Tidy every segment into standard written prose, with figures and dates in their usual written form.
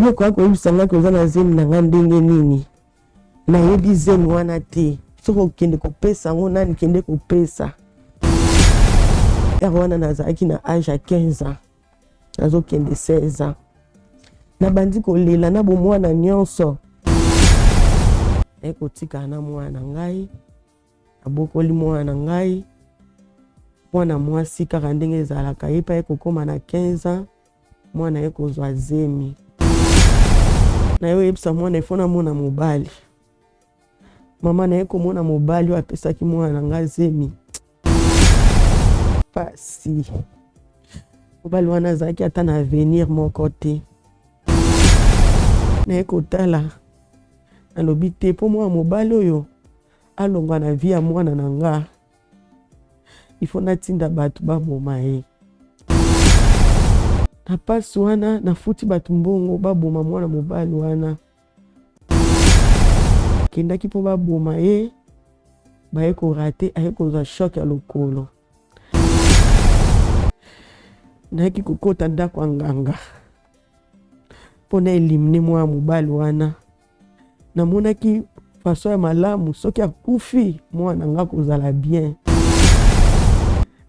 Yo okoya koyebisa ngai ke oza na zemi na ngai ndenge nini? Nayebi zemi wana te. Soki okende kopesa yango nani, kende kopesa. Heure wana nazalaki na age ya 15 ans, nazokende 16 ans. Nabandi kolela na bomwana nyonso. Naye kotikala na mwana na ngai, nabokoli mwana na ngai, mwana mwasi kaka ndenge ezalaka, ye mpe aye kokoma na 15 ans. Mwana ye kozwa zemi naye oyebisa mwana ifo namona mobali. Mama naye komona mobali oyo apesaki mwana na nga zemi, pasi. Mobali wana azalaki ata na avenir moko te. Naye kotala, nalobi te mpo mwana mobali oyo alongwa na vie ya mwana na nga, il faut natinda bato baboma ye. Na pasi wana nafuti bato mbongo baboma mwana mobali wana. Kendaki mpo baboma ye, baye korate, aye kozwa choc ya lokolo. Nayaki kokota ndako ya nganga mpo na elimine mwana mobali wana. Namonaki façon ya malamu, soki akufi mwana nga kozala bien.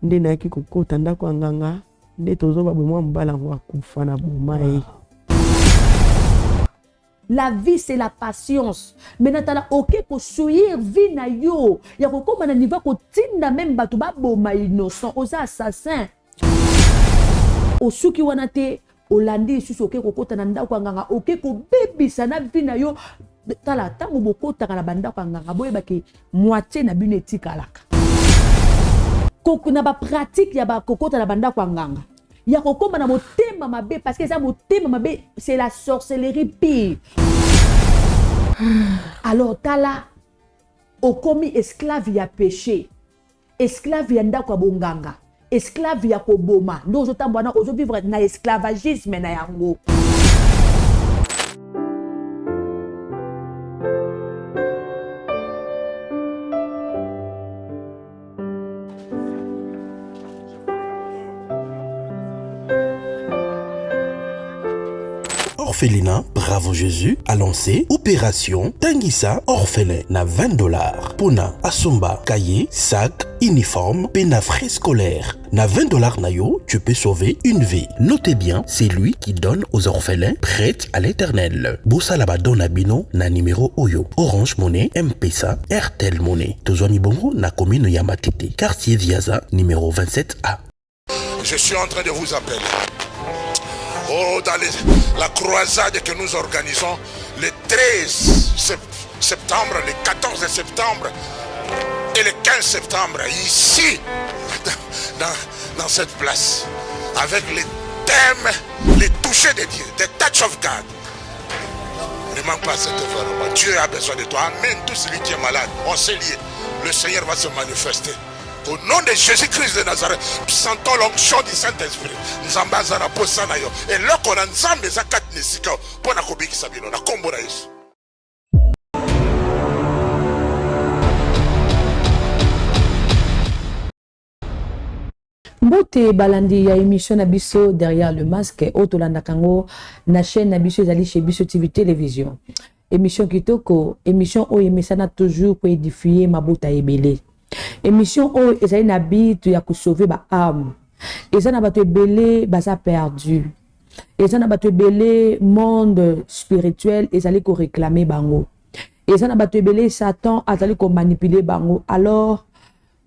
Nde nayaki kokota ndako ya nganga, nde tozoba boye mwana mobali yango akufa, na boma ye. La vie c'est la patience. Maintenant tala oke ko souillir vie na yo ya kokoma na niveau kotinda meme bato baboma innocent, oza assassin. Osuki wana te, olandi lisusu oke kokota na ndako ya nganga, oke kobebisa na vie na yo. Tala ntango bokotaka na bandako ya nganga, boyebaki moitié na bino etikalaka na ba pratique ya bakokota na bandako ya nganga ya kokoma na motema mabe, parce que eza motema mabe, c'est la sorcellerie pire. Alors tala okomi esclave ya péché, esclave ya ndako ya bonganga, esclave ya koboma, nde ozotambola na ozovivre na esclavagisme na yango. Orphelinat Bravo Jésus a lancé Opération Tangisa Orphelin na 20 $. Pona asomba cahier, sac, uniforme, pe na frais scolaires. Na 20 $ na yo, tu peux sauver une vie. Notez bien, c'est lui qui donne aux orphelins, prête à l'éternel. Bosala ba don na bino na numéro oyo. Orange Money, M-Pesa, Airtel Money. Tozwami bongo na commune ya Matete, quartier Viaza, numéro 27A. Je suis en train de vous appeler. Oh, dans la croisade que nous organisons le 13 septembre, le 14 septembre et le 15 septembre, ici, dans cette place, avec les thèmes, les touchés de Dieu, the touch of God. Ne manque pas cet événement. Dieu a besoin de toi. Amène tout celui qui est malade. On s'est lié. Le Seigneur va se manifester. Au nom de Jésus-Christ de Nazareth, sentons l'onction du Saint-Esprit. Nzambe aza na posa na yo. Eloko na Nzambe eza kati na esika mpo na kobikisa bino na kombo na Yesu. Mbote balandi ya émission na biso Derrière le masque oyo tolandaka yango na chaîne na biso ezali chez biso TV Télévision. Émission kitoko, émission oyo emesana toujours ko édifier mabota ebele. Émission oyo ezali na but ya ko sauver ba âmes. Eza na bato ebele baza perdu. Eza na bato ebele monde spirituel ezali ko réclamer bango. Eza na bato ebele Satan azali ko manipuler bango. Alors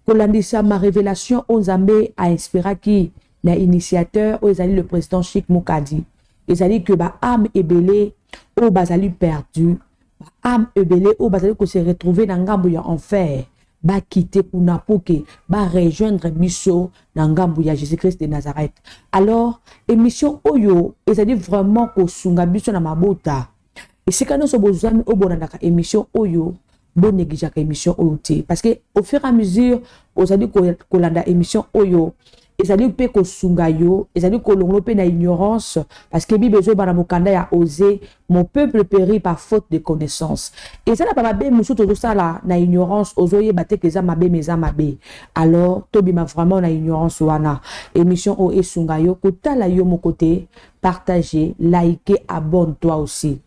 kolandisa ma révélation oyo Nzambe a inspiraki na initiateur oyo ezali le président Chic Mukadi, ezali que ba âme ebele oyo bazali perdu, ba âme ebele oyo bazali ko se retrouver na ngambo ya enfer, ba quitter kuna pour que ba rejoindre biso na ngambo ya Jésus-Christ de Nazareth. Alors émission oyo ezali vraiment kosunga biso na mabota. Esika nyonso bozwami oyo bolandaka émission oyo, bo négligeaka émission oyo te, parce que au fur et à mesure ozali kolanda émission oyo, ezali mpe kosunga yo, ezali kolongola mpe na ignorance, parce que Bible ezoba na mokanda ya Osée, mon peuple périt par faute de connaissance. Eza na ba mabe mosusu tozosala na ignorance, ozoyeba te ke eza mabe, mais eza mabe. Alors tobima vraiment na ignorance wana. Émission oyo esunga yo kotala yo moko te. Partager, liker, abonne-toi aussi.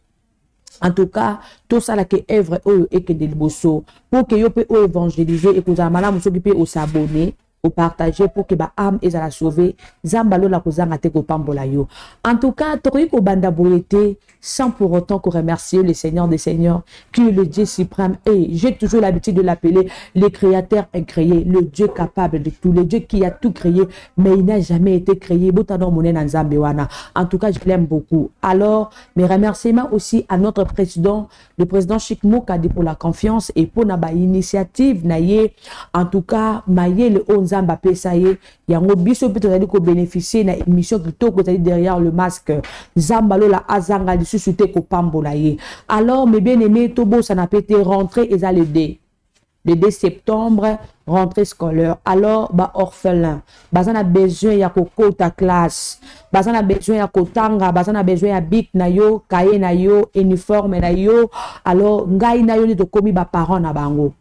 En tout cas, tosalaka œuvre oyo ekende liboso pour que yo mpe oyo évangéliser. Ekozala malamu soki mpe os'abonner, opartager, pour que baâme ezala sauvé. Nzambe alola kozanga te kopambola yo. En tout cas, tokoki kobanda boye te sans pour autant qu'on remercier le Seigneur des Seigneurs, qui est le Dieu suprême, et j'ai toujours l'habitude de l'appeler le créateur incréé, le Dieu capable de tout, le Dieu qui a tout créé mais il n'a jamais été créé. Botano monene Nzambe wana, en tout cas, je l'aime beaucoup. Alors, mes remerciements aussi à notre président, le président Chic Mokadi, pour la confiance et pour na ba initiative na ye. En tout cas, mayele oyo Nzambe apesa ye, yango biso mpe tozali kobénéficier na émission kitoko ezali Derrière le masque. Nzambe alola azanga lisusu te kopambola ye. Alors, mes bien aimés, tobosana mpe te, rentrée eza le 2 septembre, rentrée scolaire. Alors baorphelin baza na besoin ya kokota classe, baza na besoin ya kotanga, baza na besoin ya bic na yo, cahier na yo, uniforme na yo. Alors ngai na yo nde tokomi baparent na bango.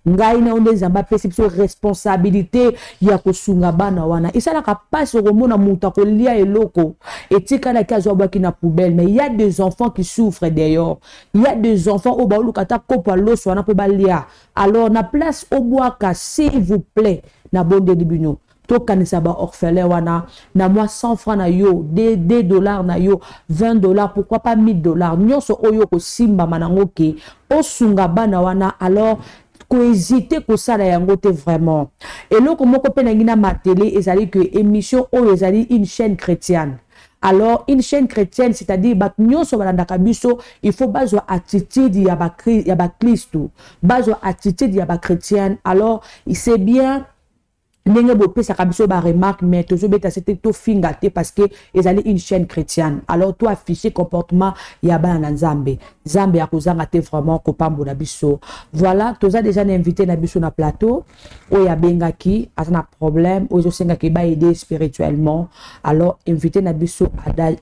Ngai na yo nde Nzambe apesi biso responsabilité ya kosunga bana wana. Esalaka mpasi okomona moto akolia eloko etikalaki, azwa, bwaki na poubelle. Mais il y a des enfants qui souffrent dehors, il y a des enfants oyo baoluka ata kopo ya loso wana mpo balia. Alors na place obwaka, s'il vous plaît, nabondeli bino, tokanisa baorphelin wana na mwa 100 francs na yo, 2 $ na yo, 20 $, pourquoi pas 1000 $, nyonso oyo okosimbama nango ke osunga bana wana. Alors kohésiter kosala yango te vraiment. Eloko moko mpe nangi na matele ezali ke émission oyo ezali une chaîne chrétienne. Alors une chaîne chrétienne, c'est-à-dire bato nyonso balandaka biso, il faut bazwa attitude ya baklistu, bazwa attitude ya bachrétienne. Alors c'est bien ndenge bopesaka biso baremarque, mais tozobeta se te, tofinga te, parce que ezali une chaîne chrétienne. Alors to afficher comportement ya bana na Nzambe. Nzambe ya kozanga te vraiment kopambola biso. Voilà, toza déjà na invité na biso na plateau oyo abengaki, aza na problème oyo ezosengaki baaider spirituellement. Alors invité na biso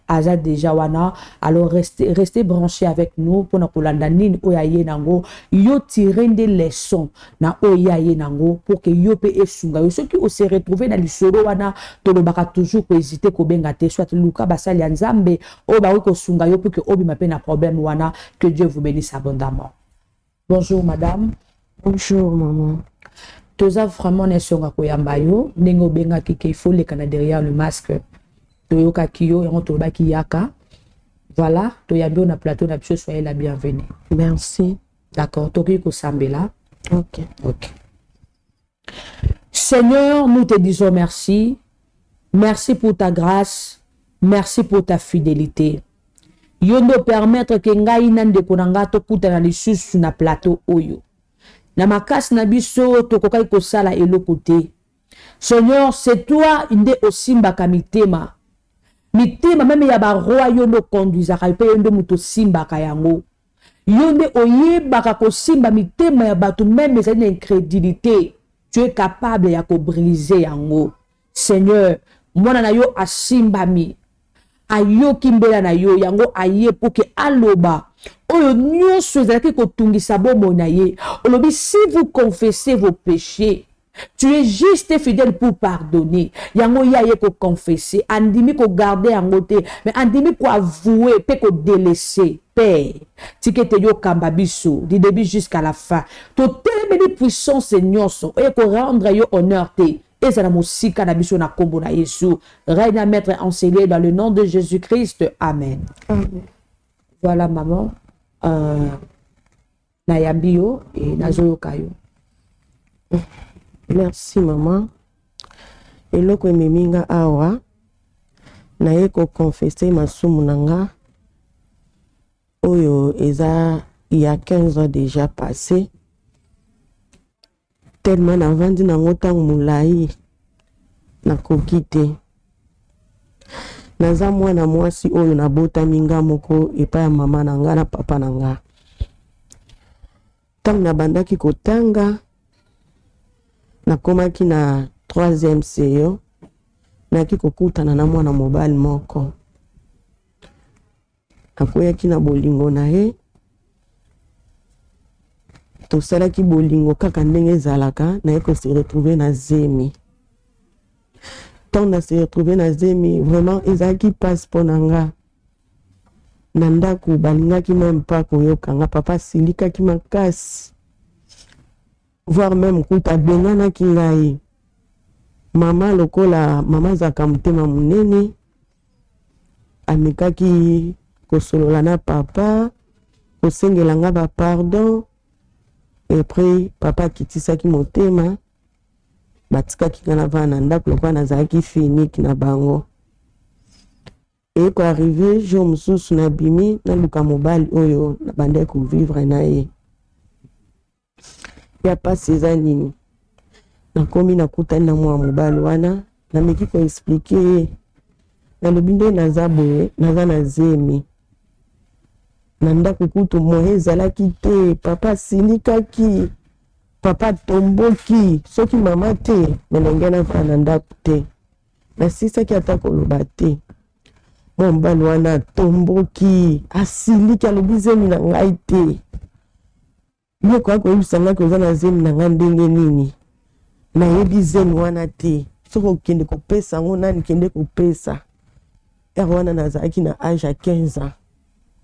aza déjà wana. Alors restez, restez branché avec nous mpona kolanda nini oyo aye nango. Yo tire nde leçon na oyo ye aye nango pour que yo mpe esunga yo soki ose retrouve na lisolo wana. Tolobaka toujours, kohésiter kobenga te, soit luka basali ya Nzambe oyo bakoki kosunga yo pour que obima mpe na problème wana. Que Dieu vous bénisse abondamment. Bonjour madame. Bonjour maman. Toza vraiment na esonga koyamba yo ndenge obengaki ke il faut leka na Derrière le masque. Toyokaki yo, yango tolobaki yaka. Voilà, toyambi yo na plateau na biso. Soyez la bienvenue. Merci. D'accord, tokoki kosambela. Ok. Ok. Seigneur, nous te disons merci. Merci pour ta grâce. Merci pour ta fidélité. Yo nde permettre ke ngai na ndeko na ngai tokutana lisusu na plateau oyo. Na makasi na biso tokokaki kosala eloko te. Seigneur, c'est toi nde osimbaka mitema. Mitema même ya baroi, yo nde okonduisaka mpe yo nde moto osimbaka yango. Yo nde oyebaka kosimba mitema ya bato, même ezali na incrédulité. Tu es capable ya kobriser yango. Seigneur, mwana na yo asimbami, ayoki mbela na yo, yango aye mpo ke aloba oyo nyonso ezalaki kotungisa bomoi na ye. Olobi: "Si vous confessez vos péchés, tu es juste et fidèle pour pardonner." Yango ye aye koconfesser, andimi kogarder yango te, mais andimi koavouer mpe kodélaisser. Père, tika ete yokamba biso du début jusqu'à la fin. Totelemeli puissance nyonso oyo korendre yo honneur te, ezala mosika na biso na nkombo na Yesu. Règne, maître enseigné, dans le nom de Jésus Christ, amen. Amen. Voilà maman, nayambi yo e nazoyoka yo. Merci mama. Eloko ememi nga awa, naye koconfesser masumu na nga oyo eza ya 15 ans déjà passé, tellement navandi nango ntango molai, nakoki te. Naza mwana mwasi oyo nabotami nga moko epai ya mama na nga na papa na nga. Ntango nabandaki kotanga, nakomaki na 3e seyo, nayaki kokutana na mwana mobali moko, nakweyaki na bolingo na ye. Tosalaki bolingo kaka ndenge ezalaka, naye kose retrouver na zemi. Ntango na se retrouve na zemi, vraiment ezalaki mpasi mpo na nga. Na ndako balingaki meme pas koyoka nga. Papa asilikaki makasi, voire même kuta abenganaki ngai. Mama, lokola mama azalaka motema monene, amekaki kosolola na papa, kosengela nga bapardon. Et après papa akitisaki motema, batikaki nga navanda na ndako lokola nazalaki fille unique na bango. Eye koarriver jour mosusu, nabimi naluka mobali oyo nabandaki kovivre na ye. Ya mpasi eza nini? Nakomi, nakutani na mwa mobali wana, nameki koexpliquer ye, nalobi nde naza boye, naza na zemi. Na ndako kutu moye ezalaki te. Papa asilikaki, papa atomboki. Soki mama te, me ndenge navanda na ndako te. Nasilisaki ata koloba te, mwa mobali wana atomboki, asiliki, alobi zemi na ngai te. Yo koya koyebisa ngai koza na zemi na ngai ndenge nini? Nayebi zemi wana te. Soki okende kopesa yango nani, kende kopesa. Heure wana nazalaki na age ya 15 ans,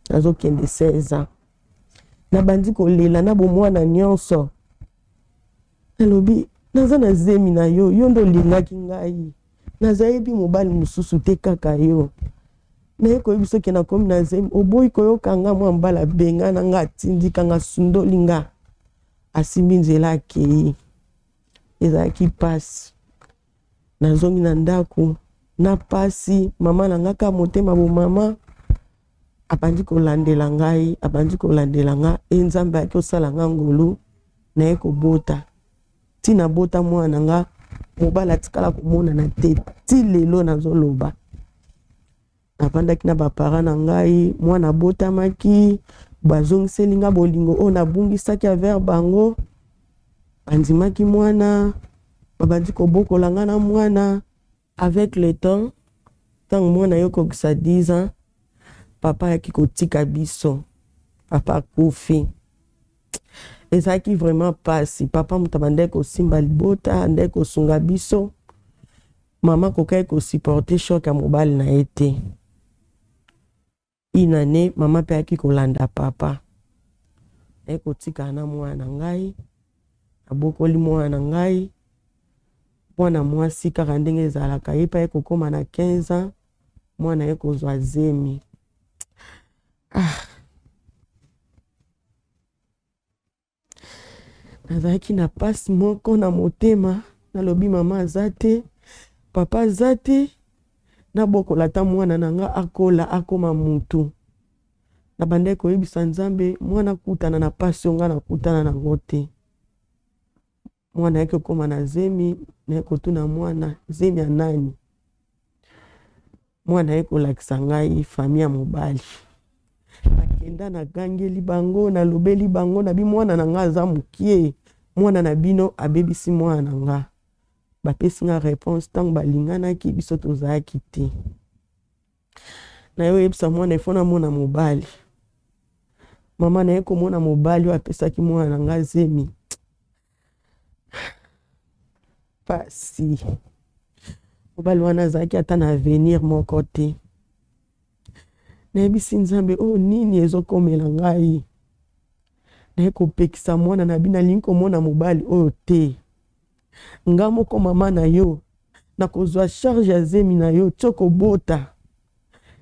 nazokende 16 ans. Nabandi kolela na bomwana nyonso, nalobi naza na zemi na yo, yo nde olingaki ngai, nazayebi mobali mosusu te, kaka yo. Naye koyebi soki nakomi na zemi, oboyi koyoka nga. Mwa mobali abengana nga, atindika nga, asundoli nga, asimbi nzela, akei. Ezalaki mpasi. Nazongi na ndako na pasi. Mama na nga kaka motema bomama, abandi kolandela ngai, abandi kolandela nga. E Nzambe ayaki kosala nga ngolu, naye kobota. Ntina bota mwana na nga mobali atikala komonana te ti lelo nazoloba. Navandaki na baparents na ngai, mwana abotamaki, bazongiseli nga bolingo oyo nabungisaki envers bango. Bandimaki mwana, babandi kobokola nga na mwana. Avec le temps, ntango mwana ye okokisa 10 ans, papa ayaki kotika biso, papa akufi. Ezalaki vraiment mpasi. Papa moto abandaki kosimba libota, andaki kosunga biso. Mama akokaki kosupporter choc ya mobali na ye te. Une année, mama mpe ayaki kolanda papa, aye kotikala na mwana na ngai. Abokoli mwana na ngai, mwana mwasi, kaka ndenge ezalaka. Ye mpe aye kokóma na 15 ans, mwana ye kozwa zemi. Ah. Nazalaki na mpasi moko na motema. Nalobi mama aza te, papa aza te, nabokola ata mwana na nga akola, akoma mutu. Nabandaki koyebisa Nzambe, mwana akutana na mpasi oyo nga nakutana nango te. Mwana ayaki kokóma na zemi, naye kotuna mwana zemi ya nani. Mwana aye kolakisa ngai famille ya mobali. Nakenda, nagangeli bango, nalobeli bango, nabi mwana na ngai aza mokie, mwana na bino abebisi mwana na nga. Bapesi nga réponse, ntango balinganaki biso tozalaki te. Naye oyebisa mwana ifo namona mobali. Mama, naye komona mobali oyo apesaki mwana na nga zemi. Pasi. Mobali wana azalaki ata na avenir moko te. Nayebisi Nzambe, oyo nini ezokomela ngai? Naye kopekisa mwana na bino, alingi komona mobali oyo te. Nga moko mama na yo nakozwa charge ya zemi na yo ti okobota.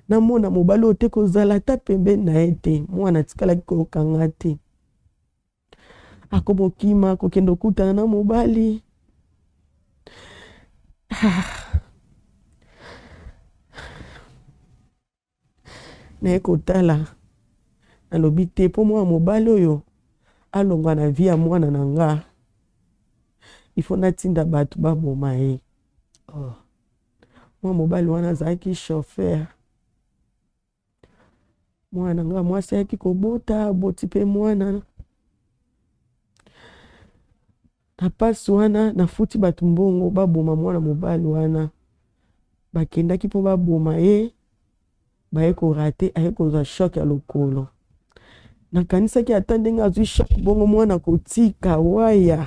Namona mobali oyo te, kozala ata pembeni na ye te. Mwana atikalaki koyoka nga te, akomokima kokende okutana na mobali. Ah. Naye kotala, nalobi te mpo mwana mobali oyo alongwa na vie ya mwana na nga, ifo natinda bato baboma ye. Oh. Mwa mobali wana azalaki chauffeur. Mwana nga mwasi ayaki kobota, aboti mpe mwana na mpasi wana. Nafuti bato mbongo baboma mwana mobali wana. Bakendaki mpo baboma ye, baye korater, aye kozwa choc ya lokolo. Nakanisaki ata ndenge azwi choc bongo mwana kotika waya.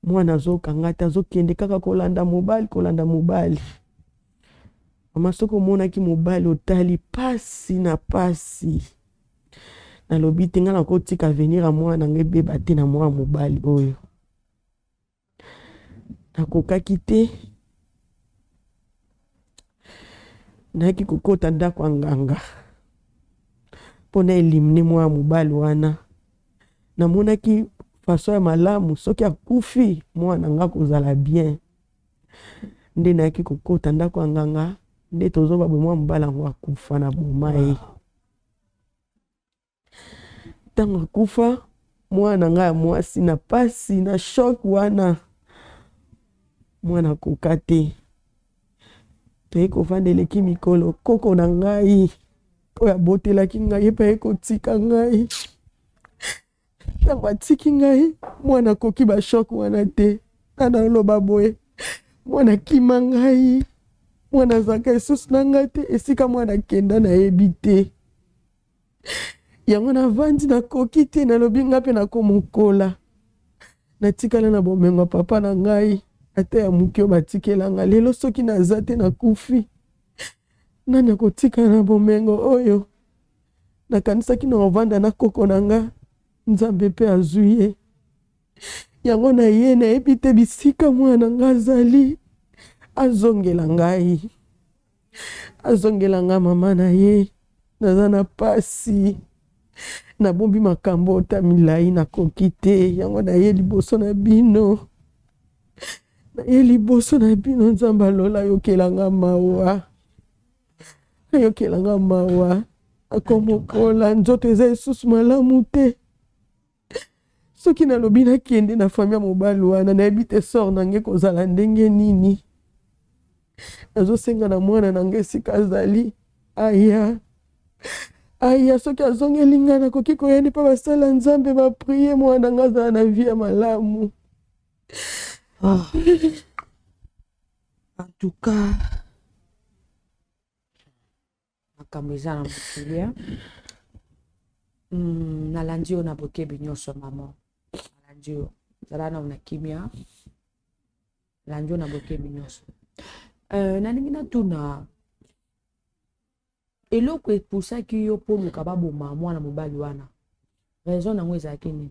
Mwana azokanga te, azokende kaka kolanda mobali, kolanda mobali. Mama, soki omonaki mobali otali pasi na pasi. Nalobi te, ngai nakotika avenir ya mwana ngai ebeba te na mwana mobali oyo. Nakokaki te. Nayaki kokota ndako ya nganga mpo na elimine mwana mobali wana. Namonaki façon ya malamu, soki akufi mwana nga kozala bien. Nde nayaki kokota ndako ya nganga, nde tozoba boye mwana mobali yango akufa na boma ye. Ntango akufa mwana na ngai ya mwasi na pasi na choc wana, mwana akoka te. Toye kovanda eleki mikolo, koko na ngai oyo abotelaki ngai ye mpe aye kotika ngai. Ntango atiki ngai, mwana akoki ba choc wana te. Nga naloba boye, mwana akima ngai, mwana azalaka lisusu na ngai te, esika mwana akenda nayebi te. Yango navandi nakoki te, nalobi ngai mpe nakomokola. Natikala na bomengo ya papa na ngai, ata ya moke oyo batikela ngai. Lelo soki naza te, nakufi, nani akotikala na bomengo oyo? Nakanisaki na kovanda na koko na nga, Nzambe mpe azwi ye. Yango na ye nayebi te bisika mwana na nga azali, azongela ngai, azongela nga mama na ye. Naza na pasi, nabombi makambo ota milai, nakoki te. Yango na ye liboso na bino, na ye liboso na bino. Nzambe alola, ayokela nga mawa, ayokela nga mawa. Akomokola, nzoto eza lisusu malamu te. Soki nalobi nakende na famille ya mobali wana, nayebi te sort na ngai kozala ndenge nini. Nazosenga na mwana na ngai esika azali aya, aya. Soki azongeli ngai, nakoki koya nde mpe basala Nzambe baprie mwana na ngai azala na vie ya malamu. Oh. En tout cas, makambo eza na mokili ya nalandi yo na bokebi nyonso mama, nalandi yo, zala nao na kimia, nalandi yo na bokebi nyonso. Nalingi natuna eloko epusaki yo mpo luka baboma mwana mobali wana, raison nango ezalaki nini?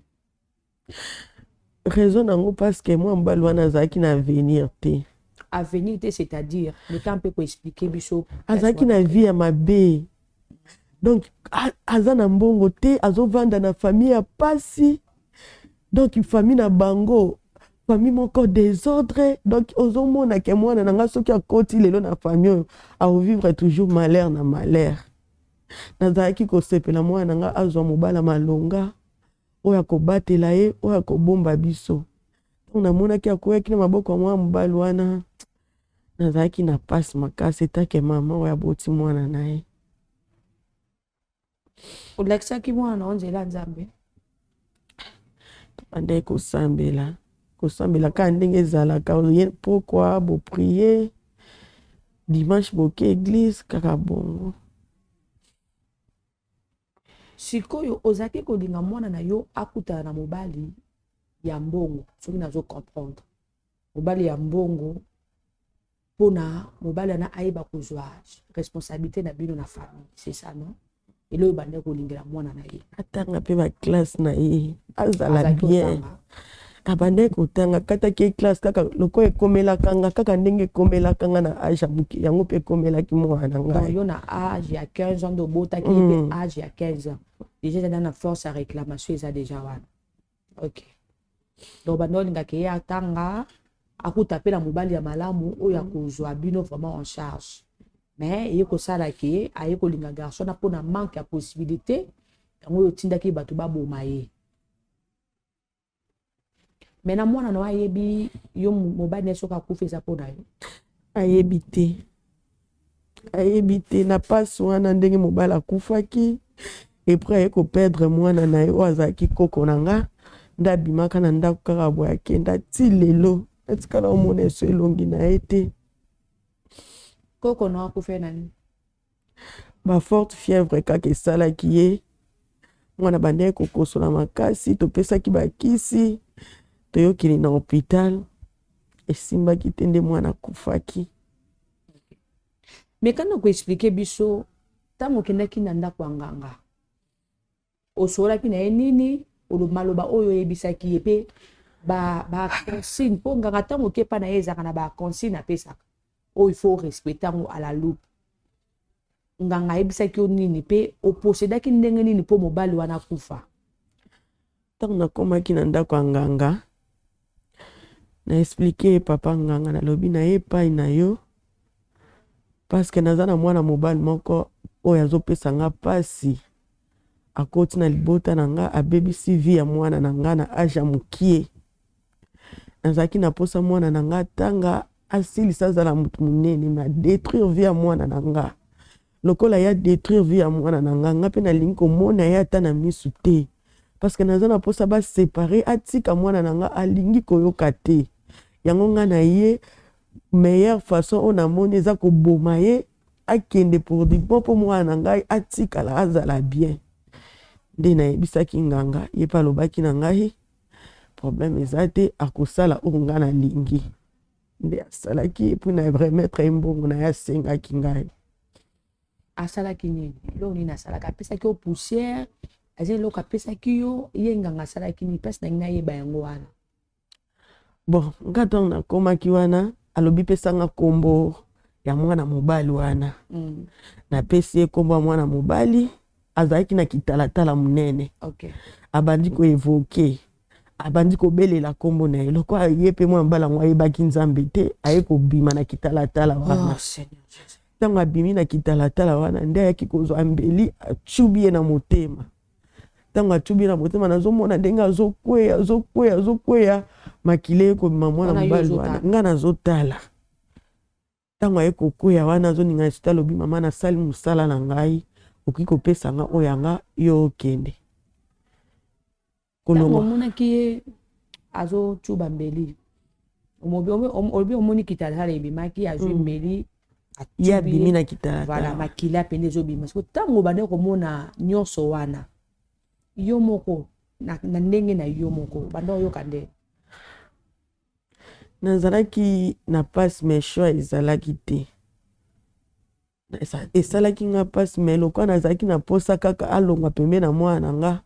Raison nango, parce que mwana mobali wana azalaki na avenir te. Avenir te, c'est-à-dire? Leka mpe koexpliquer biso. Azalaki na vie ya mabe, donc aza na mbongo te, azovanda na famille ya pasi. Donc famille na bango, famille moko désordre. Donc ozomona ke mwana na nga soki akoti lelo na famille oyo, akovivre toujours malheur na malheur. Nazalaki kosepela mwana na nga azwa mobala malonga oyo akobatela ye, oyo akobomba biso. Ntango namonaki akweyaki na maboko ya mwana mobali wana, nazalaki na pasi makasi etake mama oyo aboti mwana na ye. Olakisaki mwana na yo nzela ya Nzambe? Tobandaki kosambela, kosambela kaka ndenge ezalaka ye, pokwa boprie, dimanche boke église, kaka bongo. Sikoyo ozalaki kolinga mwana na yo akutana na mobali ya mbongo, soki nazo comprendre, mobali ya mbongo mpona mobali wana ayeba kozwa responsabilité na bino na famille, c'est ça, non? Eloko ebandaki kolingela mwana na ye. Atanga mpe baclasse na ye, azala bien. Abandaki kotanga, akataki ye classe kaka lokola ekomelaka nga, kaka ndenge ekomelaka nga na age ya moke, yango mpe ekomelaki mwana na ngai. Yo na age ya 15 ans nde obotaki ye mpe? Age ya 15 ans déjà eza na force ya réclamation, eza déjà wana. Ok, donc banda olingaka ye atanga, akuta mpe na mobali ya malamu oyo akozwa bino vraiment en charge. Mais eye kosala ke aye kolinga garçon na mpona manque ya possibilité, yango oyo otindaki bato baboma ye. Mais na mwana na yo, ayebi yo mobali na ye soki akufi eza mpo na yo? Ayebi te, ayebi te. Na mpasi wana ndenge mobali akufaki, et puis aye koperdre mwana na ye oyo azalaki koko na nga, nde abimaka na ndako kaka boye, akenda. Ti lelo atikala omona eso elongi na ye te. Koko na akufi na nini? Baforte fièvre kaka esalaki ye. Mwana bandaki kokosola makasi, topesaki bakisi. Toyokende na hôpital, esimbaki te, nde mwana akufaki. Mais kana koexpliquer biso, ntango okendaki na ndako ya nganga, osololaki na ye nini? Maloba oyo oyebisaki ye mpe baconsigne, mpo nganga ntango okepa na ye ezalaka na baconsigne apesaka oyo il faut respecter yango à la loupe. Nganga ayebisaki yo nini mpe opossédaki ndenge nini mpo mobali wana akufa? Ntango nakomaki na ndako ya nganga, na expliquer ye: "Papa nganga, nalobi na ye epai na yo parce que naza na mwana mobali moko oyo azopesa nga mpasi. Akoti na libota na nga, abebisi vie ya mwana na nga na âge ya moke. Nazalaki na mposa mwana na nga atanga, asilisa, azala motu monene, mais adétruire vie ya mwana na nga. Lokola ya détruire vie ya mwana na nga, nga mpe nalingi komona ye ata na misu te, parce que naza na mposa baséparer, atika mwana na nga. Alingi koyoka te. Yango nga na ye, meilleure façon oyo namoni eza koboma ye, akende pour du bon, mpo mwana na ngai atikala, azala bien." Nde nayebisaki nganga. Ye mpe alobaki na ngai problème eza te, akosala oyo ngai nalingi. Nde asalaki, et puis na remettre ye mbongo na ye asengaki ngai. Asalaki nini? Eloko nini asalaki? Apesaki yo poussière? Aza eloko apesaki yo ye nganga? Asalaki nini? Mpasi nangi nayeba yango wana. Bon, nga ntango nakomaki wana, alobi pesanga nkombo ya mwana mobali wana. Napesi ye nkombo ya mwana mobali. Azalaki na kitalatala monene. Abandi koévoquer, abandi kobelela nkombo na ye. Lokola ye mpe mwana mobali yango ayebaki Nzambe te, aye kobima na kitalatala wana. Ntango abimi na kitalatala wana, nde ayaki kozwa mbeli, acubi ye na motema. Ntango acubi ye na motema, nazomona ndenge azokweya, azokweya, azokweya, makila ye kobima. Mwana mobali wana, nga nazotala. Ntango aye kokweya wana, azoninga esita, alobi: "Mama, nasali mosala na ngai, okoki kopesa nga oyo yanga, yo okende." Kolongwa omonaki ye azocuba mbeli, olobi omoni kitalatala ebimaki, azwi mbeli. Ye abimi na kitalatala. Voilà, makila pene ezobima. Siko ntango obandi komona nyonso wana, yo moko na ndenge na yo moko banda oyoka nde? Nazalaki na mpasi, mais choix ezalaki te. Esalaki nga mpasi, mais lokola nazalaki na posa kaka alongwa pembe na mwana na nga,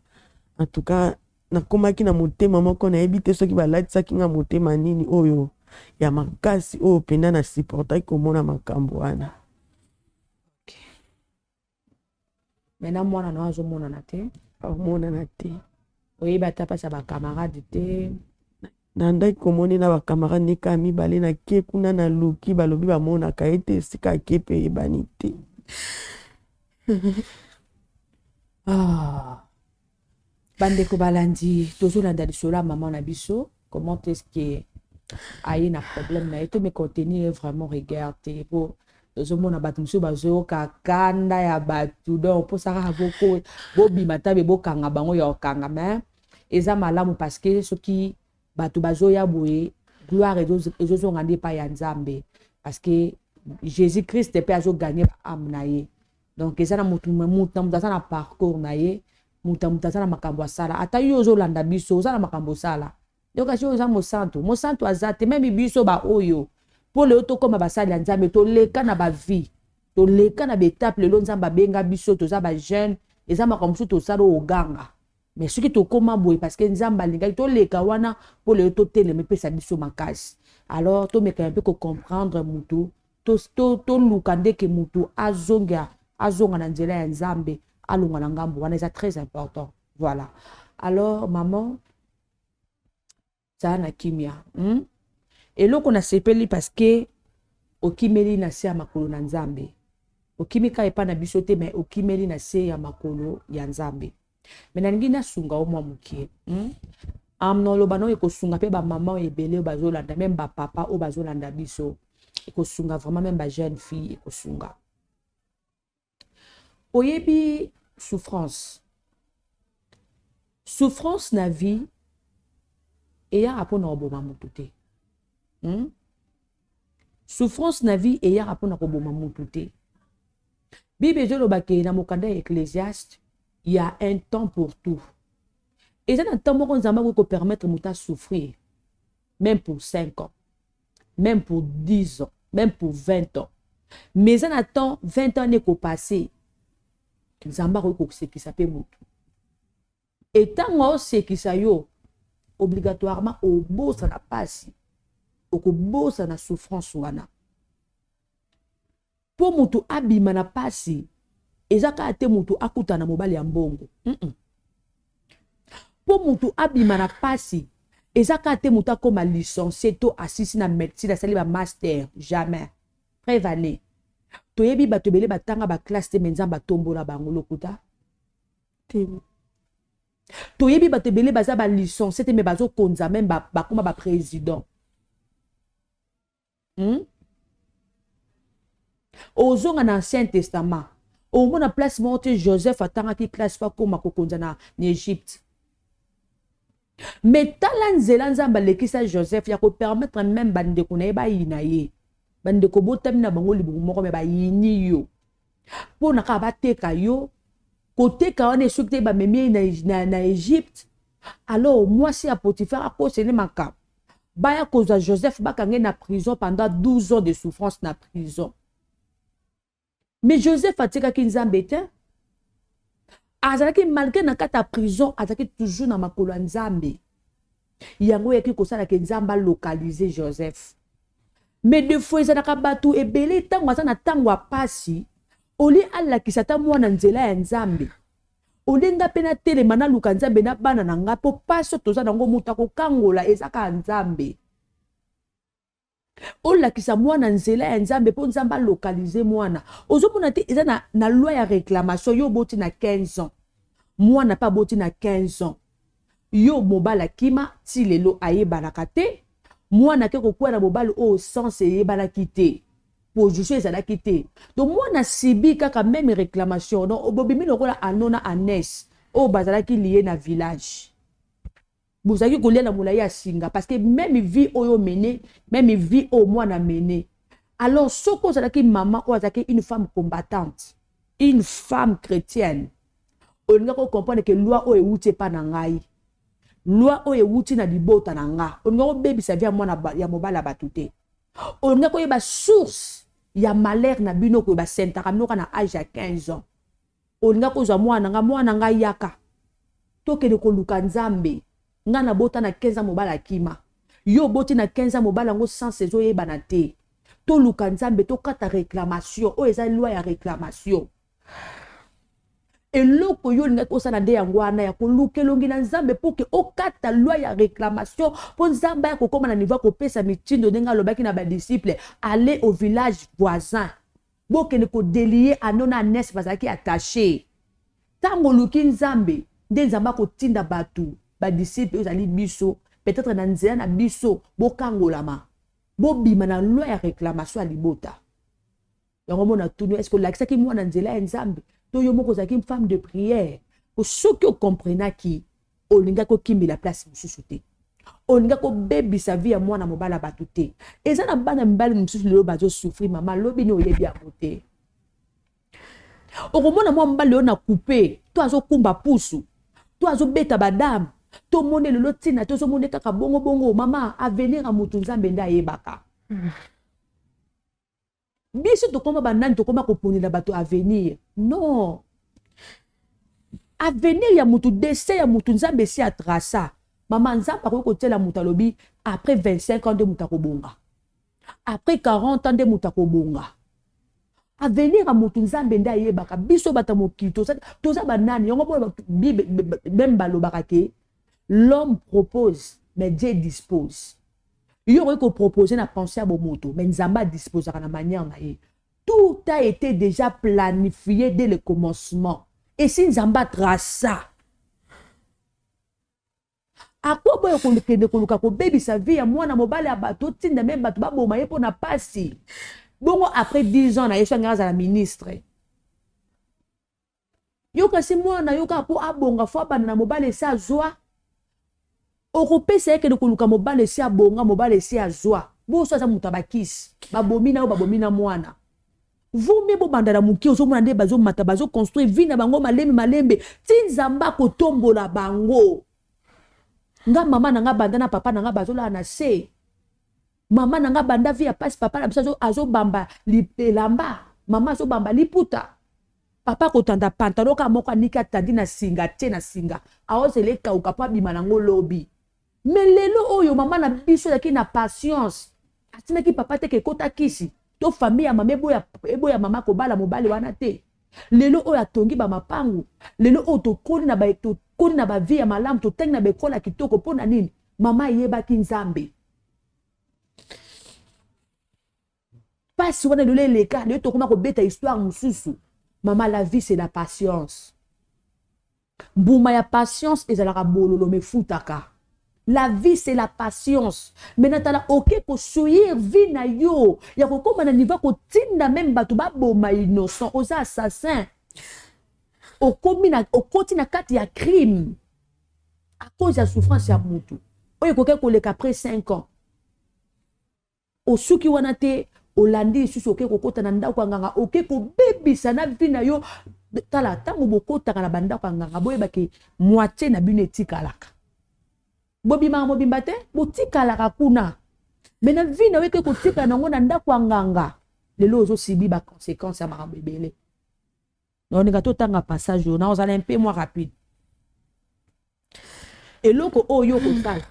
en tout cas nakomaki na motema moko, nayebi te soki balatisaki nga motema nini oyo ya makasi oyo mpenza na supportaki komona makambo wana. Maintenant mwana na azomonana te? Amonana te. Oyebi ata mpasi ya bacamarade te? Nandaki komoni na bacamarade nika mibale. Nake kuna, naluki, balobi bamonaka ye te. Esika ake mpe eyebani te. Ah. Bandeko balandi, tozolanda lisolo ya mama na biso, comment est ce que aye na problème na ye. To me contenir vraiment rigueur te, po tozomona bato mosusu bazoyoka kanda ya bato. Donc mposa kaka bobima ta be bokanga bango ya kokanga, mais eza malamu parce que soki bato bazoya boye, gloire ezozonga nde epai ya Nzambe, parce que Jésus Christ mpe azogagner baâme na ye. Donc eza na motu, motu na moto aza na parcours na ye, moto na moto aza na makambo asala. Ata yo ozolanda biso, oza na makambo osala. Donc asi oza mosantu, mosantu aza te. Même biso baoyo, mpo lelo tokóma basali ya Nzambe, toleka na bavie, toleka na baétape. Lelo Nzambe abenga biso, toza bajeune, eza makambo mosusu tosala oyo oganga. Mais soki tokóma boye, parce que Nzambe alingaki toleka wana mpo lelo totelema, epesa biso makasi. Alors tomekana mpe kocomprendre mutu, toluka ndeke mutu azonga, azonga na nzela ya Nzambe, alongwa na ngambo wana. Eza très important, voilà. Alors maman, zala na kimia, Eloko nasepeli parce que okimeli na se ya makolo na Nzambe. Okimi kaka epai na biso te, mais okimeli na se ya makolo ya Nzambe. Mais nalingi nasunga o mwa moke, Noloba no ekosunga mpe bamama oyo ebele oyo bazolanda, même bapapa oyo bazolanda biso, ekosunga vraiment même bajeune fille, ekosunga. Oyebi, souffrance, souffrance na vie eyaka mpona koboma motu te, Souffrance na vie eyaka mpona koboma motu te. Bible ezoloba ke na mokanda ya Ecclésiaste, y a un temps pour tout. Eza na temps moko Nzambe akoki kopermettre moto asouffrir. Même pour 5 ans, même pour 10 ans, même pour 20 ans. Mais eza na temps, 20 ans nde ekopase, Nzambe akoki kosekisa mpe motu. Etango aosekisa yo, obligatoirement obosana pasi, okobosana souffrance wana. Mpo motu abima na pasi, eza kaka te motu akutana na mobali ya mbongo. Mpo motu abima na pasi, eza kaka te motu akóma licencié to asisi na médecine, asali bamaster. Jamais. Preuve ane, toyebi bato ebele batanga baclasse te, me Nzambe atombola bango. Lokuta? Te. Toyebi bato ebele baza balicencié te, me bazokonza, même bakóma baprésident, Ozonga na Ancien Testament, omona place moko te Joseph atangaki classe po akóma kokonza na Égypte. Me tala nzela Nzambe alekisa Joseph ya kopermettre même bandeko na ye bayina ye. Bandeko botami na bango libumu moko, me bayini yo mpo na kaka bateka yo. Koteka wana esoki te, bamemi ye na Égypte. Alors mwasi ya Potifar akosele makambo, baya kozwa Joseph, bakange na prison pendant 12 ans de souffrance na prison. Mais Joseph atikaki Nzambe te. Azalaki, malgré na kati ya prison, azalaki toujours na makolo ya Nzambe. Yango eyaki kosalaka Nzambe alocaliser Joseph. Mais des fois ezalaka bato ebele, ntango aza na ntango ya pasi, olie alakisa ata mwana nzela ya Nzambe, olie nga mpe natelema, naluka Nzambe na bana na nga, mpo pasi oyo toza nango, moto akokangola eza kaka Nzambe. Olakisa mwana nzela ya Nzambe mpo Nzambe alocaliser mwana. Ozomona te, eza na loi ya réclamation. Yo oboti na 15 ans, mwana mpe aboti na 15 ans. Yo mobali akima, ti lelo ayebanaka te. Mwana ake kokwea na mobali oyo sens eyebanaki te, position ezalaki te. Donc mwana sibi kaka même réclamation. Donc bobimi lokola ano na anes oyo bazalaki lié na village, bozalaki kolia na molai ya singa, parce que même vie oyo mene, même vie oyo mwana mene. Alors soki ozalaki mama oyo azalaki une femme combattante, une femme chrétienne, olingaki ocomprendre ke loi oyo ewuti epa na ngai, loi oyo ewuti na libota na nga. Olingaki obebisa vie ya mwana ya mobali ya bato te. Olingaki oyeba source ya malheur na bino, koyeba sentaka bino kaka na age ya 15 ans. Olingaki kozwa mwana nga: "Mwana ngai, yaka tokende koluka Nzambe. Ngai nabota na 15 ans, mobali akima. Yo oboti na 15 ans, mobali yango sens ezoyebana te. Toluka Nzambe, tokata réclamation oyo eza loi ya réclamation." Eloko yo olingaki osala nde yango wana, ya koluka elongi na Nzambe mpo ke okata loi ya réclamation, mpo Nzambe aya kokóma na niveau ya kopesa mitindo, ndenge alobaki na badisciple: "Aller au village voisin, bokende kodélier anneau na ânesse bazalaki attaché." Ntango oluki Nzambe, nde Nzambe akotinda bato, badisciple oyo ezali biso, peut-être na nzela na biso bokangolama, bobima na loi ya réclamation ya libota. Yango mona tuni: est-ce olakisaki mwana nzela ya Nzambe, to yo moko ozalaki femme de prière? Po soki okomprenaki, olingaki okimbela place mosusu te, olingaki obebisa vie ya mwana mobali ya bato te. Eza na bana mibali mosusu lelo bazosouffrir. Mama, lobi ni oyebi yango te. Okomona mwa mobali oyo na coupe to azokumba pusu to azobeta badame, tomoni lelo ntina te, ozomoni kaka bongo bongo. Mama, avenir ya motu, Nzambe nde ayebaka. Biso tokóma banani tokóma koponela bato avenir? Non, avenir ya motu, destin ya motu, Nzambe esi atraça. Mama, Nzambe akoki kotiela moto, alobi après 25 ans nde moto akobonga, après 40 ans nde moto akobonga. Avenir ya motu, Nzambe nde ayebaka. Biso bato mokili toza banani? Yango mpo même balobaka ke l'homme propose, mais Dieu dispose. Yo okoki kopropose na pensée ya bomoto, mais Nzambe adisposaka na manière na ye. Tout a été déjà planifié dès le commencement. Esi Nzambe atraça. Akoboya kokende koluka kobebisa vie ya mwana mobali ya bato, otinda me bato baboma ye mpo na pasi bongo. Après 10 ans na ye, so angaka azala ministre. Yo kasi mwana yo kaka mpo abonga, fo abanda na mobali esi azwa. Okopesa ye, kende koluka mobali esi abonga, mobali esi azwa. Boso aza moto ya bakisi, babomi na yo, babomi na mwana. Vumi bobanda na moke, ozomona nde bazomata, bazoconstruire vie na bango malembe malembe, ti Nzambe akotombola bango. Nga mama na nga banda na papa na nga bazolala na se. Mama na nga banda vie ya pasi, papa na biso azobamba elamba, mama azobamba liputa. Papa akotanda pantalon kaka moko aniki atandi na singa atie na singa aozela ekauka mpo abima nango lobi. Mais lelo oyo mama na biso azalaki na patience, atindaki papa te ke kota kisi to famille ya mama eboya, eboya mama kobala mobali wana te. Lelo oyo atongi ba mapangu, lelo oyo tokoli na ba tokoli na ba vie ya malamu, totangi na ba ekole ya kitoko mpo na nini? Mama ayebaki Nzambe. Pasi wana lelo eleka, lelo tokoma kobeta histoire mosusu. Mama, la vie c'est la patience. Mbuma ya patience ezalaka bololo mais efutaka. La vie c'est la patience. Maintenant tala oke ko souillir vie na yo ya kokoma na niveau kotinda meme bato baboma innocent, oza assassin. Okomi na okoti na kati ya crime à cause ya souffrance ya mutu oyo ekoki koleka après 5 ans. Osuki wana te, olandi lisusu oke kokota na ndako ya nganga, oke kobebisa na vie na yo. Tala, ntango bokotaka na bandako ya nganga, boyeba ke moitié na bino etikalaka. Bobimaka mobimba te, botikalaka kuna. Mais na vie na yo eke kotikala nango na ndako ya nganga, lelo ozosibi ba conséquences ya makambo ebele. Naolinga totanga passage oyo, naozala un peu moins rapide. Eloko oyo okosala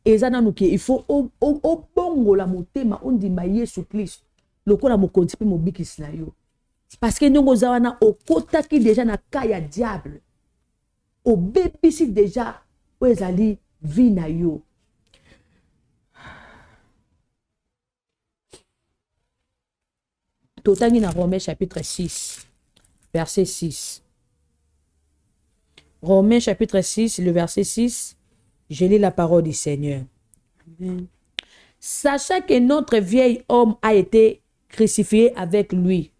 eza nanu ke il faut obongola motema, ondima Yesu Kristo lokola mokonzi mpe mobikisi na yo. Parce que ndenge oza wana okotaki deja na cas ya diable, obebisi deja oyo ezali vie na yo. Totangi na Romains chapitre 6 verset 6. Romains chapitre 6, le verset 6, je lis la parole du Seigneur. Amen. Sachant que notre vieil homme a été crucifié avec lui,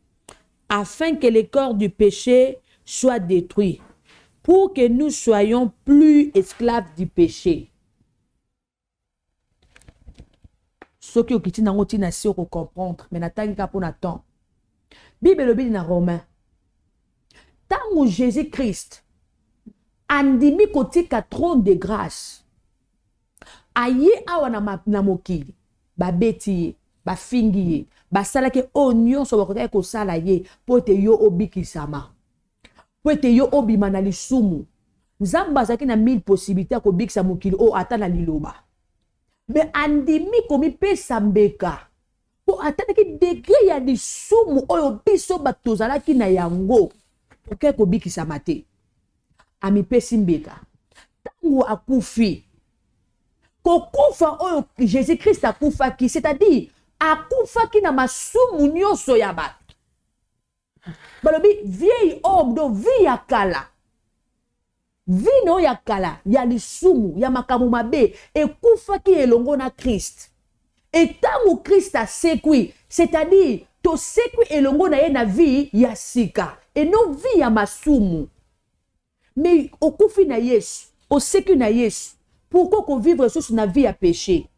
afin que le corps du péché soit détruit, pour que nous soyons plus esclaves du péché. Soki okiti nango ntina si okocomprendre, mais natangi kaka mpona temps. Bible elobi na Romain, ntango Jésus Christ andimi kotika trône de grâce, aye awa na, na mokili, babeti ye, bafingi ye, basalaki oyo nyonso bakokaki kosala ye mpo ete yo obikisama, mpo ete yo obima na lisumu. Nzambe azalaki na mille possibilité ya kobikisa mokili oyo ata na liloba, me andimi komipesa mbeka mpo atalaki degre ya lisumu oyo biso bato tozalaki na yango, tokoki kobikisama te. Amipesi mbeka. Ntango akufi, kokufa oyo Jésus Christ akufaki, c'est-à-dire akufaki na masumu nyonso ya bato. Balobi vieil homme, donc vie ya kala, vie na oyo ya kala ya lisumu ya makambo mabe ekufaki elongo na Christ. Etango Christ asekwi, c'est-à-dire tosekwi elongo na ye na vie ya sika, et non vie ya masumu. Mais okufi na Yesu, osekwi na Yesu, pourquoi kovivre lisusu na vie ya péché?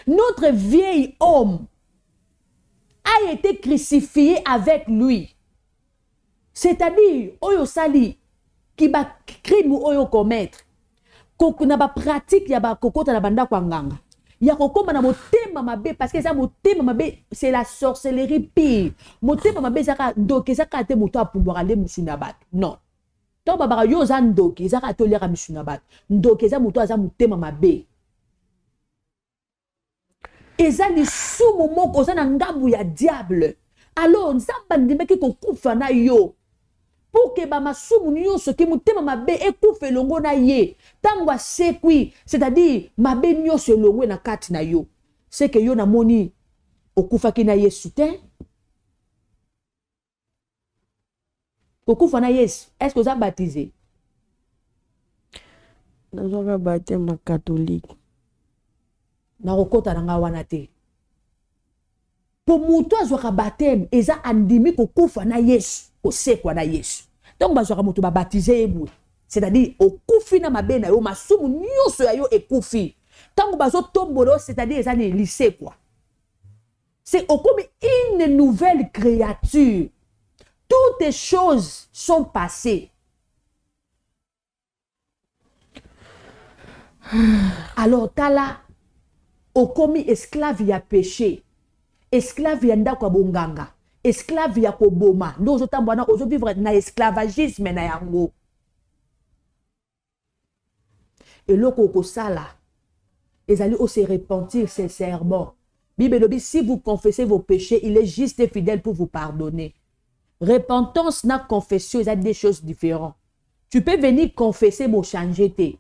Notre vieil homme a été crucifié avec lui. C'est-à-dire, oyo sali ki ba crime oyo commettre, na ba pratique ya ba kokota na bandako ya nganga, ya kokoma na motema mabe, parce que eza motema mabe, c'est la sorcellerie pire. Motema mabe ezaka ndoki, ezaka te moto apumbwaka nde mosuni ya bato. Non. Ntango babaka yo oza ndoki, ezaka te oliaka misuni ya bato. Ndoki eza moto aza motema mabe. Eza lisumu moko, oza na ngambu ya diable. Alors Nzambe andimaki kokufa na yo pour que ba masumu nyonso ki motema mabe ekufa elongo na ye. Ntango asekwi, c'est-à-dire mabe nyonso elongwe na kati na yo. C'est que yo namoni okufaki na Yesu te. Kokufa na Yesu, est-ce que oza baptisé? Nazwaka baptême catholique. Nakokota na nga wana te. Po moto azwaka baptême eza andimi kokufa na Yesu, kosekwa na Yesu. Ntango bazwaka moto babaptize ye boye, c'est-à-dire okufi na mabe na yo, masumu nyonso ya yo ekufi. Ntango bazotombola yo, c'est-à-dire eza nini? Lisekwa. C'est okomi une nouvelle créature. Toutes choses sont passées. Alors tala, okomi esclave ya péché, esclave ya ndako ya bonganga, esclave ya koboma. Nde ozotambola na ozovivre na esclavagisme na yango. Eloko okosala ezali ose repentir sincèrement. Bible elobi, si vous confessez vos péchés, il est juste et fidèle pour vous pardonner. Repentance na confession eza deux choses différentes. Tu peux venir confesser, bochanger te,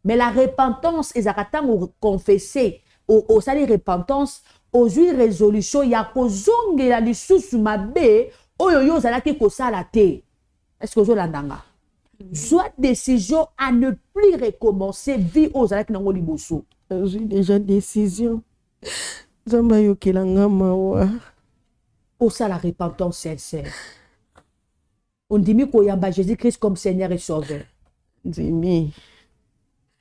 mais la repentance ezalaka ntango oconfesse, osali repentance, ozwi résolution ya kozongela lisusu mabe oyo yo ozalaki kosala te. Est ce que ozolanda nga? Zwa décision à ne plus recommencer vie oyo ozalaki nango liboso. Nazwi déjà décision. Nzambe ayokela nga mawa. Osala repentance sincère, ondimi koyamba Jésus Christ comme Seigneur et Sauveur? Ndimi.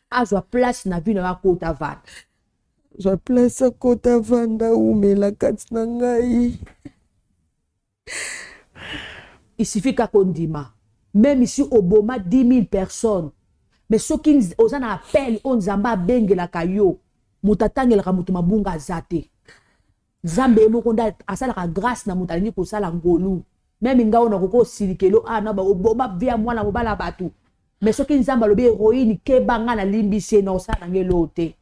Azwa place na vie na yo, akota vanda. Zwa place, akota vanda, umela kati na ngai. Il suffit kaka ondima. Même si oboma 10 000 personnes, mais soki oza na appel oyo Nzambe abengelaka yo, moto atangelaka moto mabunga aza te. Nzambe ye moko nde asalaka grâce na moto alingi kosala ngolu. Même ngai oyo nakoki osilikelo a na oboma vie ya mwana mobala ya bato, mais soki Nzambe alobi héroïne keba, ngai nalimbisi ye na osala na ngai eloko te.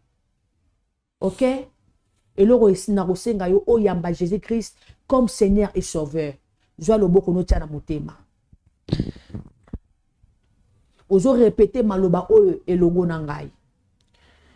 Ok, eloko na kosenga yo, oyamba Jésus Christ comme Seigneur et Sauveur. Zwa loboko notia na motema, ozorépéter maloba oyo elongo na ngai.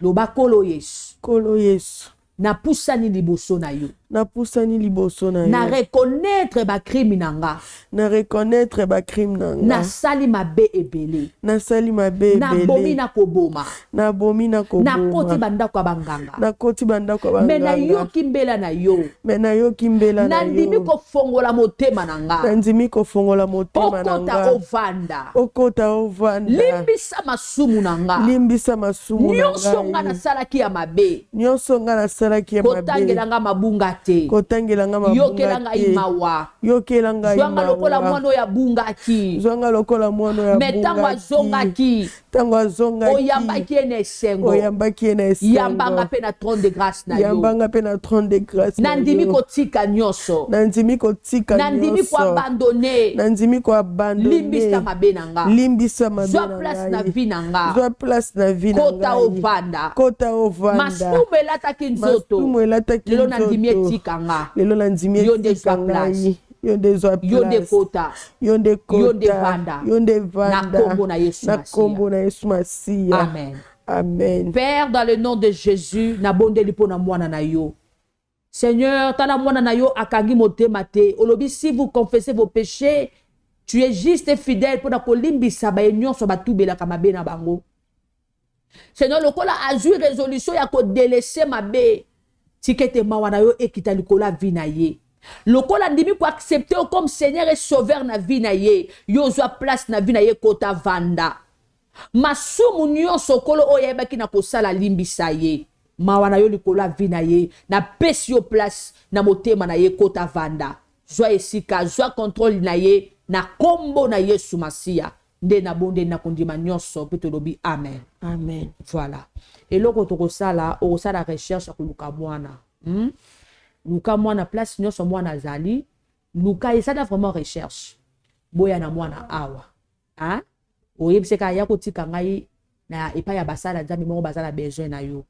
Loba: Nkolo Yesu. Nkolo Yesu. Napusani liboso na yo. Napusani liboso na yo. Na reconnaître bacrime na nga. Na reconnaître bacrime na nga. Nasali mabe ebele. Nasali mabe ebele. Nabomi na koboma. Nabomi na koboma. Nakoti bandako ya banganga. Nakoti bandako ya me banganga. Nayoki mbela na yo. Me nayoki mbela na Nandimi yo. kofongola motema na nga. Nandimi kofongola motema na Okota nga. Ovanda. Okota ovanda. Limbisa masumu na nga. Limbisa masumu na Nyonso nga ngai. nasalaki ya mabe. Nyonso nga nasalaki ya mabe. Kotangela nga mabunga te. Kotangela nga Yokela mabunga ngai te. mawa. Yokela ngai Zwanga lokola mawa. mwana oyo abungaki. Zwanga lokola mwana oyo Me ntango abungaki. azongaki, Ntango azongaki, oyambaki ye na esengo. Oyambaki ye na esengo. Yambanga mpe na trône de grâce na yo. Yambanga mpe na trône de grâce na Nandimi yo. kotika nyonso. Nandimi kotika Nandimi nyonso. koabandonner. Nandimi koabandonner. Limbisa mabe na nga. Limbisa mabe Zwa na place na ngai. vie na nga. Zwa place na vie na Kota ngai. ovanda. Kota ovanda. Masumu elataki nzoto. Masumu elataki Lelo nandimi nzoto. etika nga. Lelo nandimi Yo nde etika zwa place. ngai. Yo nde zwa Yo nde place. kota. Yo nde Yo nde kota. vanda. Yo nde Na vanda. kombo na Yesu Na Masiya. kombo na Yesu Masiya. Amen. Amen. Père, dans le nom de Jésus, nabondeli mpo na mwana na yo. Seigneur, tala mwana na yo akangi motema te. Olobi, si vous confessez vos péchés, tu es juste et fidèle mpo na kolimbisa baye nyonso batubelaka mabe na bango. Seigneur, lokola azwi résolution ya kodélaisser mabe, tika ete mawa na yo ekita likolo ya vie na ye. Lokola ndimi koaccepter yo comme Seigneur et Sauveur na vie na ye, yo ozwa place na vie na ye, kota vanda. Masumu nyonso, Nkolo, oyo ayebaki na kosala, limbisa ye. Mawa na yo likolo ya vie na ye. Napesi yo place na motema na ye, kota vanda, zwa esika, zwa contrôle na ye. Na nkombo na Yesu Masiya nde nabondeli na kondima nyonso mpe tolobi amen. Amen. Voilà, eloko tokosala, okosala recherche ya koluka mwana, Luka mwana place nyonso mwana azali, luka, esala vraiment recherche. Boya na mwana awa, hein? Oyebiseka ya kotika ngai na epai ya basala Nzambe moko baza na besoin na yo.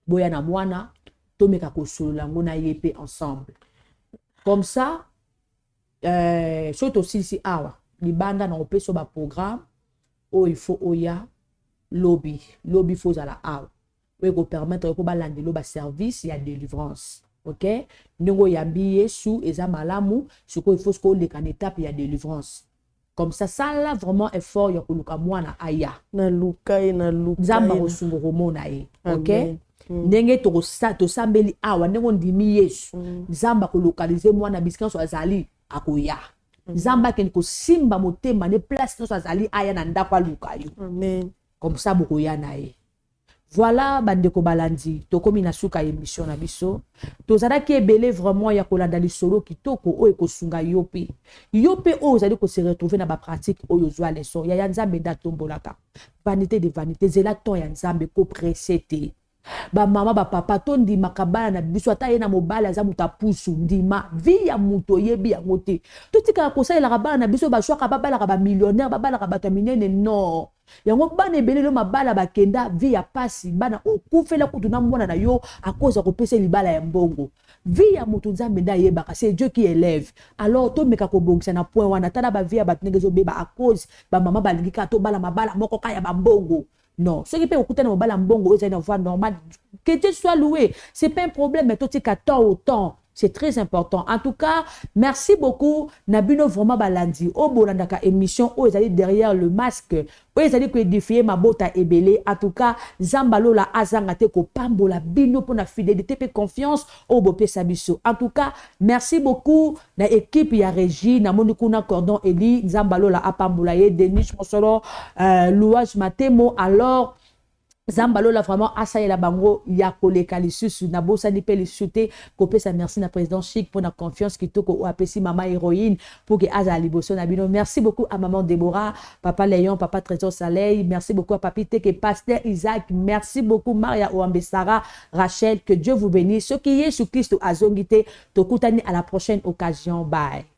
Boya na mwana, tomeka kosolola yango na ye mpe ensemble comme ça. Soki tosilisi awa libanda na kopesa yo baprogramme oyo il faut oya lobi. Lobi faut ozala awa, oyo ekopermettre yo mpo balandela yo baservice ya délivrance. Ok, ndenge oyambi Yesu eza malamu. Sikoyo il faut sikoyo oleka na étape ya délivrance. Comme ça, sala vraiment effort ya koluka mwana aya. Naluka ye, naluka Nzambe ye. akosunga komona ye. Ok. Amen. Ndenge tosambeli awa, ndenge ondimi Yesu, Nzambe akolocaliser mwana bisika nyonso azali, akoya. Nzambe akende kosimba motema ne place nyonso azali, aya na ndako aluka yo. Amen. Comme ça bokoya na ye. Voilà, bandeko balandi, tokomi na suka émission na biso. Tozalaki ebele vraiment ya kolanda lisolo kitoko oyo ekosunga yo mpe yo mpe oyo ozali kose retrouver na bapratique oyo. Ozwa leçon. Yaya, Nzambe nde atombolaka. Vanité de vanité, zela temps ya Nzambe, kopresser te. Bamama, bapapa, tondimaka bana na biso. Ata ye na mobali aza moto apusu, ndima vie ya moto, oyebi yango te. Totikaka kosalelaka bana na biso baswaka, babalaka bamillionnaire, babalaka bato ya minene. Non, yango bana ebele lelo mabala bakenda vie ya pasi. Bana okufela kutu na mwana na yo akoza kopesa libala ya mbongo. Vie ya moto, Nzambe nde ayebaka, c'est Dieu qui élève. Alors tomeka kobongisa na point wana. Tala bavie ya bato ndenge ezobeba à cause bamama balingi kaka tobala mabala moko kaka ya bambongo. Non, soki mpe okutana mobala mbongo oyo ezali na voie normale, que Dieu soit loué, c'est pas un problème, mais totika temps au temps, c'est très important. En tout cas, merci beaucoup na bino vraiment balandi oyo bolandaka émission oyo ezali Derrière le masque, oyo ezali koédifier mabota ebele. En tout cas, Nzambe alola azanga te kopambola bino mpona fidélité mpe confiance oyo bopesa biso. En tout cas, merci beaucoup na équipe ya régie. Namoni kuna Cordon Eli, Nzambe alola apambola ye, Denis Mosolo, Louage Matemo. Alors Nzambe alola vraiment asalela bango ya koleka lisusu. Nabosani mpe lisusu te kopesa merci na président Chic mpona confiance kitoko oyo apesi mama héroïne pour ke azala liboso na bino. Merci beaucoup à maman Déborah, papa Léon, papa Trésor Salei. Merci beaucoup à papi Teke, pasteur Isaac. Merci beaucoup Maria Oambe, Sarah, Rachel. Que Dieu vous bénisse. Soki Yesu Kristo azongi te, tokutani à la prochaine occasion. Bye.